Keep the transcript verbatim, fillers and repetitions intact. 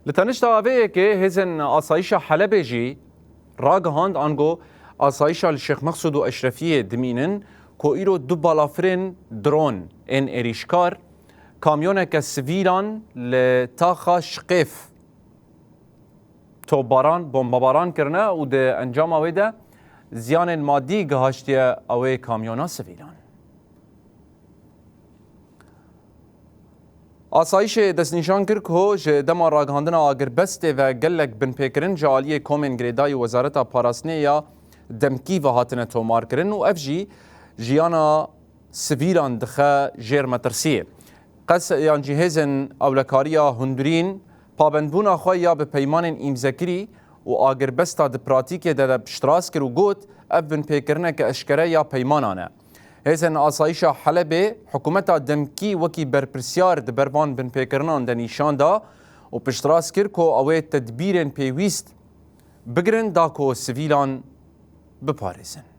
Li tenişta vê yekê hêzên asayîşa Helebê jî ragihand ango asayîşa li Şêx Mexsûd û Eşrefiyê dimînin ku îro du balafirên dron ên êrîşkar kamyoneke sivîlan li taxa Şqêf topbaran, bombebaran kirine û di encama wê de ziyanên madî gihaştiye ewê kamyona sivîlan. Asayîşê destnîşan kir ku ji dema ragihandina agirbestê ve gelek binpêkirin ji aliyê komên girêdayî Wezareta Parastinê ya demkî ve hatine tomarkirin û ev jî jiyana sivîlan dixe jêr metirsiyê. Qes yan jî hêzên ewlekariya hundirîn pabendbûna xwe ya bi peymanên îmzekirî û agirbesta di pratîkê de, de piştrast kir û got, ev binpêkirineke eşkere ya peymanan e. Hêzên asayîşa Helebê hikûmeta demkî wekî berpirsiyar di ber van binpêkirinan de nîşan da û piştrast kir ku ew ê tedbîrên pêwîst bigirin da ku sivîlan biparêzin.